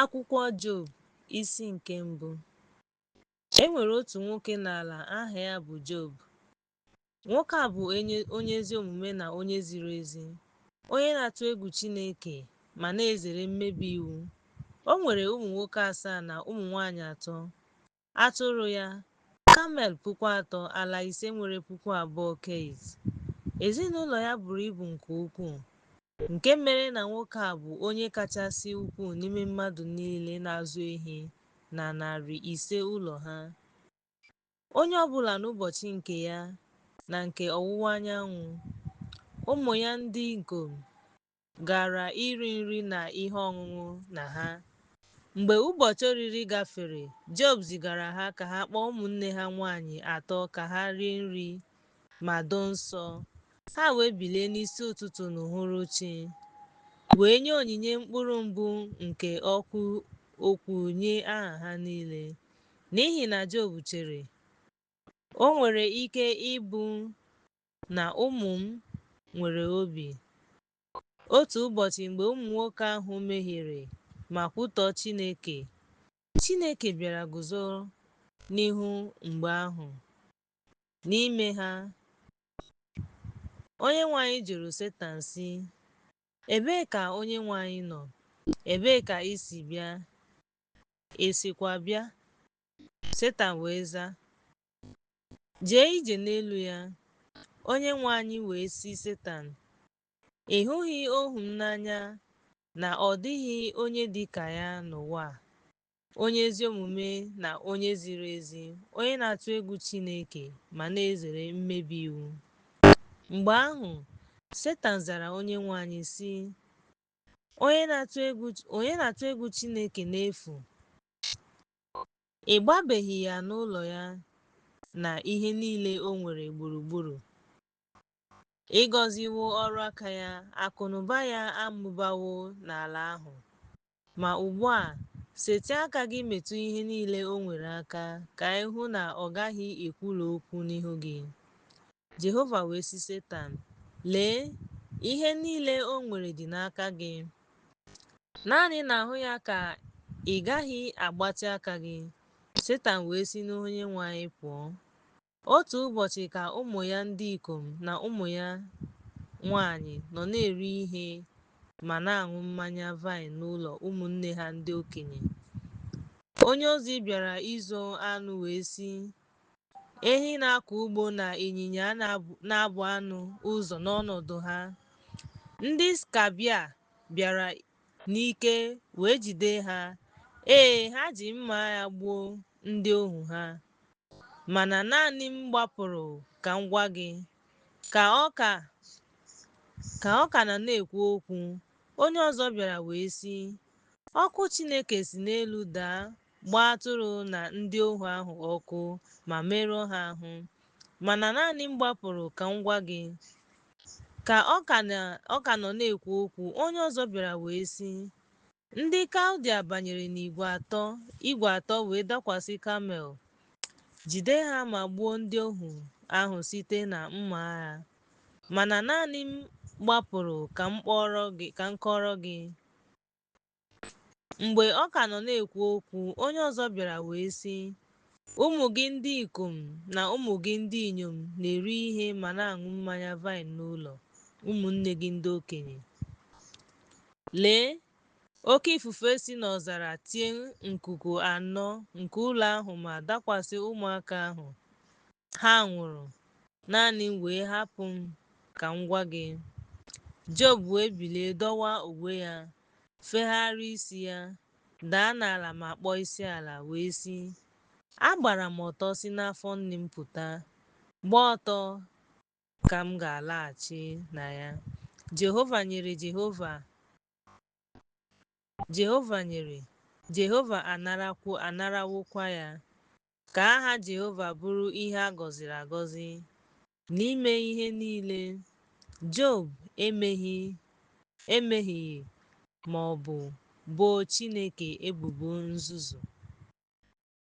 Akwụkwọ Job, isi nke mbụ. E nwere otu nwoke n'ala aha ya bụ Job. Nwoke a bụ onye ezi omume na onye ziri ezi, onye na-atụ egwu Chineke ma na-ezere mmebi iwu. O nwere ụmụ nwoke asaa na ụmụ nwaanyị atọ. Atụrụ ya, kamel 3,000, ala ise nwere 2,000 keit. Ezinụlọ ya buru ibu nke ukwuu, nke mere na nwoke a bụ onye kachasị ukwuu n'ime mmadụ niile na-azụ ehi na 500 ụlọ ha. Onye ọbụla n'ụbọchị nke ya na nke ọwụwa anyanwụ, ụmụ ya ndị ikom gara iri nri na ihe ọṅụṅụ na ha. Mgbe ụbọchị oriri gafere, Job zigara ha ka ha kpọọ ụmụnne ha nwaanyị atọ ka ha rie nri ma doo nsọ. Ha wee bilie n'isi ụtụtụ n'uhuruchi, wee nye onyinye mkpụrụ mbụ nke ọkụ okwu nye aha ha niile. N'ihi na Job chere, O nwere ike ịbụ na ụmụ m nwere obi. Otu ụbọchị mgbe ụmụ nwoke ahụ mehiere ma kwutọọ Chineke, Chineke bịara guzo n'ihu mgbe ahụ. N'ime ha, Onyenwe anyị jụrụ Setan sị, Ebee ka Onyenwe anyị nọ? Ebee ka i si bịa? Ị sikwa bịa? Setan wee zaa, Jee ije n'elu ya. Onyenwe anyị wee sị Setan, Ị hụghị ohu m n'anya na ọ dịghị onye dị ka ya n'ụwa a, onye ezi omume na onye ziri ezi, onye na-atụ egwu Chineke ma na-ezere mmebi iwu. Mgbe ahụ, Setan zara Onyenwe anyị sị, Onye na-atụ egwu Chineke n'efu? Ị gbabeghị ya na ụlọ ya na ihe niile o nwere gburugburu? Ị gọziwo ọrụ aka ya, akụnụba ya amụbawo n'ala ahụ. Ma ugbu a, setịa aka gị metụ ihe niile o nwere aka, ka ị hụ na ọ gaghị ekwulu okwu n'ihu gị. Jehova wee sị Setan, Lee, ihe niile o nwere dị n'aka gị. Naanị n'ahụ ya ka ị gaghị agbatị aka gị. Setan wee si n'ihu Onyenwe anyị pụọ. Otu ụbọchị ka ụmụ ya ndị ikom na ụmụ ya nwaanyị nọ na-eri ihe ma na-aṅụ mmanya vaịn n'ụlọ ụmụnne ha ndị okenye, onye ozi bịara ịzụ anụ wee sị, Ehi na-akọ ugbo na ịnyịnya na-abụ anụ ụzọ n'ọnọdụ ha. Ndị Sabịa bịara n'ike wee jide ha, ee, ha ji mma agha gbuo ndị ohu ha. Mana naanị m gbapụrụ ka m gwa gị. Ka ọ ka nọ na-ekwu okwu, onye ọzọ bịara wee sị, Ọkụ Chineke si n'elu daa gbaa atụrụ na ndị ohu ahụ ọkụ ma merụọ ha ahụ. Mana naanị m gbapụrụ ka m gwa gị. Ka ọ ka nọ na-ekwu okwu, onye ọzọ bịara wee sị, Ndị Kaldia banyere n'igwe atọ wee dakwasị kamel, jide ha ma gbuo ndị ohu ahụ site na mma agha. Mana naanị m gbapụrụ ka m kọọrọ gị. Mgbe ọ ka nọ na-ekwu okwu, onye ọzọ bịara wee sị, Ụmụ gị ndị ikom na ụmụ gị ndị inyom na-eri ihe ma na-aṅụ mmanya vaịn n'ụlọ ụmụnne gị ndị okenye. Lee, oke ifufe si n'ọzara tie nkuku anọ nke ụlọ ahụ ma dakwasị ụmụaka ahụ. Ha nwụrụ, naanị m wee hapụ m ka m gwa gị. Job wee bilie dọwaa uwe ya, fegharịa isi ya, daa n'ala ma kpọọ isiala, wee sị, Agbara m ọtọ si n'afọ nne m pụta, gba ọtọ ka m ga-alaghachi na ya. Jehova nyere, Jehova nyere, Jehova anarawokwa ya. Ka aha Jehova bụrụ ihe a gọziri agọzi. N'ime ihe niile, Job emehieghị ma ọ bụ boo Chineke ebubo nzuzu.